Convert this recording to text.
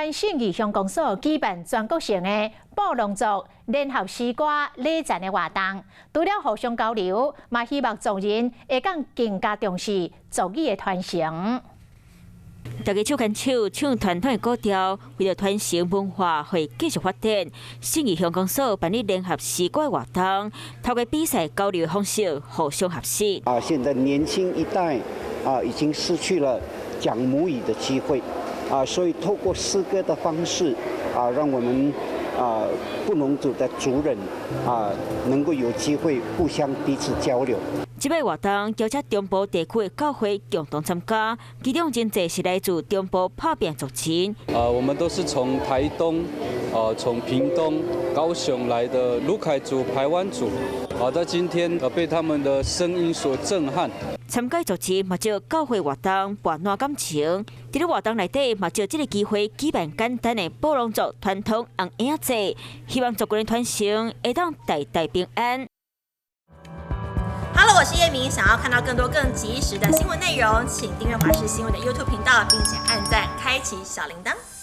灣信義鄉公所舉辦全國性的布農族聯合詩歌禮讚的活動，除了互相交流，嘛希望族人會當更加重視族語的傳承。大家手牽手唱傳統的古調，為著傳承文化會繼續發展。信義鄉公所辦理聯合詩歌活動，透過比賽交流的方式，互相學習。啊，現在年輕一代啊，已經失去了講母語的機會啊，所以透過詩歌的方式啊，讓我們啊布農族的族人啊，能夠有機會互相彼此交流。這擺活動邀請中部地區的教會共同參加，其中真濟是來自中部拍拚族群。啊，我們都是從台東、啊從屏東、高雄來的魯凱族、排灣族，啊，在今天被他們的聲音所震撼。參加族群嘛藉教會活動培養感情，佇咧活動內底嘛藉這個機會舉辦簡單的布農族傳統紅影祭，希望族群傳承會當代代平安。 Hello，我是葉明，想要看到更多更及時的新聞內容，請訂閱華視新聞的 YouTube 頻道，並且按讚開啟小鈴鐺。